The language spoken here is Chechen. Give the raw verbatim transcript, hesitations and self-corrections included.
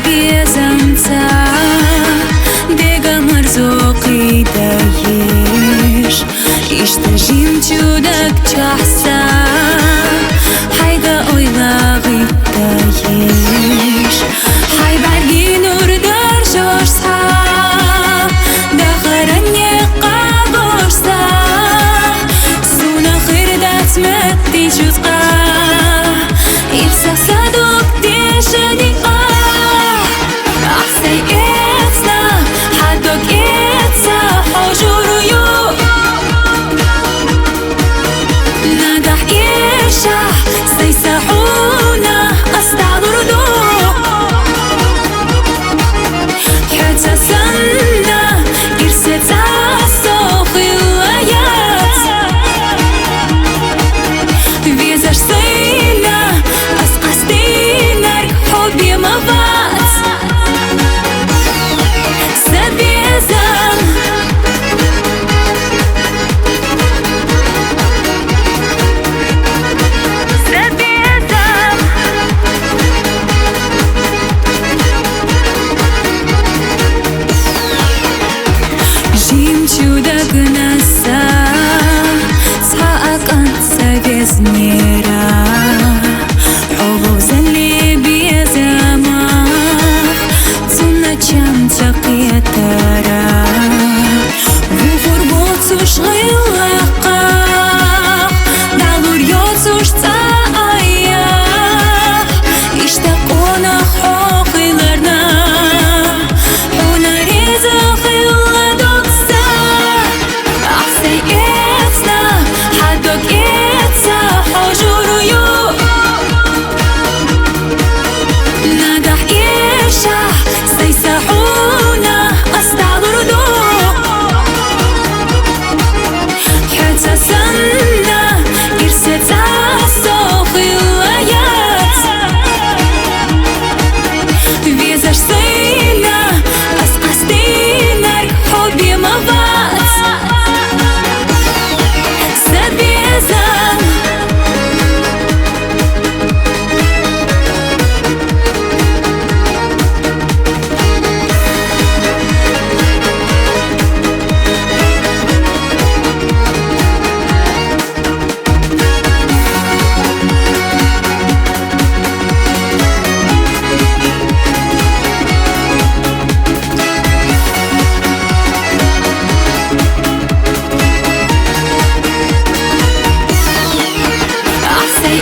Безамца дега марзо къийдайиш, иштта жимчудак чахьса, хьайга ойла гъиттайиш. Хьай бӀарги нур даржош схьа, дахаран некъ къагош са, суна хир дац метти чузкъа. Ил са садук дешани а, ахсай эцна, хьадок эца хьожурую. Нагахь иша, сай са хьуна асталурду. ХӀаца санна, ирсе цӀасо хилла яц. Везаш сайна, ас къастийнарг хьо бемавац. Са безам. Са безам. Жимчудакнаса цхьа акӀанца везнера, хьо вовзалли безама, цунна чамца кхетара. Вухур боцуш гъилакъа, далур йоцуш цӀа ая. Иштта къонах хьо хиларна, хьуна реза хилла дукса. Ахсай эцна, хьадок эца хьожурую. Нагахь иша, сай са хьуна асталурду. ХӀаца санна, ирсе цӀасо хилла яц. Везаш сайна, ас къастийнарг хьо бемавац. Са безам. Ахсай